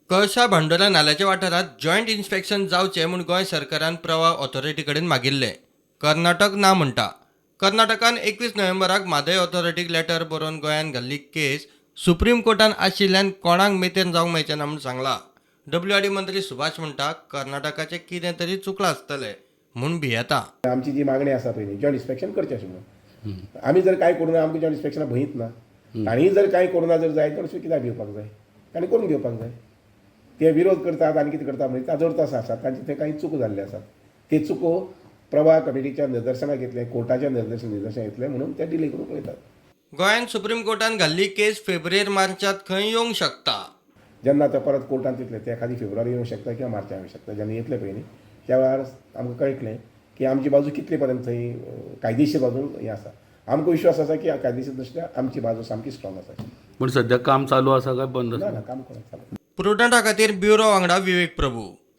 कळसा भांडोरा नाल्याच्या वाठारांत joint inspection जावचें म्हूण गोंय सरकारान प्रवाह ऑथॉरिटी कडेन मागिल्लें. कर्नाटक ना म्हणटा. कर्नाटकान 21 नोव्हेंबराक म्हादय ऑथॉरिटीक लेटर बरोवन गोंयान घाल्ली केस सुप्रीम कोर्टान आशिल्ल्यान कोणाक मेतेर जावंक मेळचें ना म्हूण सांगलां. डब्ल्यूआरडी मंत्री सुभाष म्हणटा, कर्नाटकाचें कितें तरी चुकलां आसतलें म्हूण भियेता. आमची जी मागणी आसा पयलीं जॉयंट इन्स्पेक्शन करचें अशें म्हणून, आमी जर कांय करूं ना, आमकां जॉयंट इन्स्पेक्शना भंयच ना. तांणी जर कांय करूं ना जर जायत जाल्यार कित्याक भिवपाक जाय? तांणी करून घेवपाक जाय. ते विरोध करतात आनी कितें करता म्हणजे ताजो अर्थ आसा आसा तांचे थंय कांय चुको जाल्ले आसात. ते चुको प्रवाह कमिटीच्या निदर्शनाक येतले, कोर्टाच्या निदर्शनाक येतले म्हणून ते डिले करूंक पळयतात. गोंयान सुप्रीम कोर्टान घाल्ली केस फेब्रेर मार्चांत खंय येवंक शकता. जेन्ना ते परत कोर्टान येतले ते एखादी फेब्रुवारी येवंक शकता किंवा मार्चान येवंक शकता. जेन्ना येतले पळय न्ही, त्या वेळार आमकां कळटलें की आमची बाजू कितले पर्यंत थंय कायदेशीर बाजून हें आसा. आमकां विश्वास आसा की कायदेशीर दृश्ट्या आमची बाजू सामकी स्ट्रॉंग आसा. पूण सद्याक काम चालू आसा काय बंद आसा? ना ना, काम कोणाक चालू. प्रुडंटा खातीर ब्युरो वांगडा विवेक प्रभू.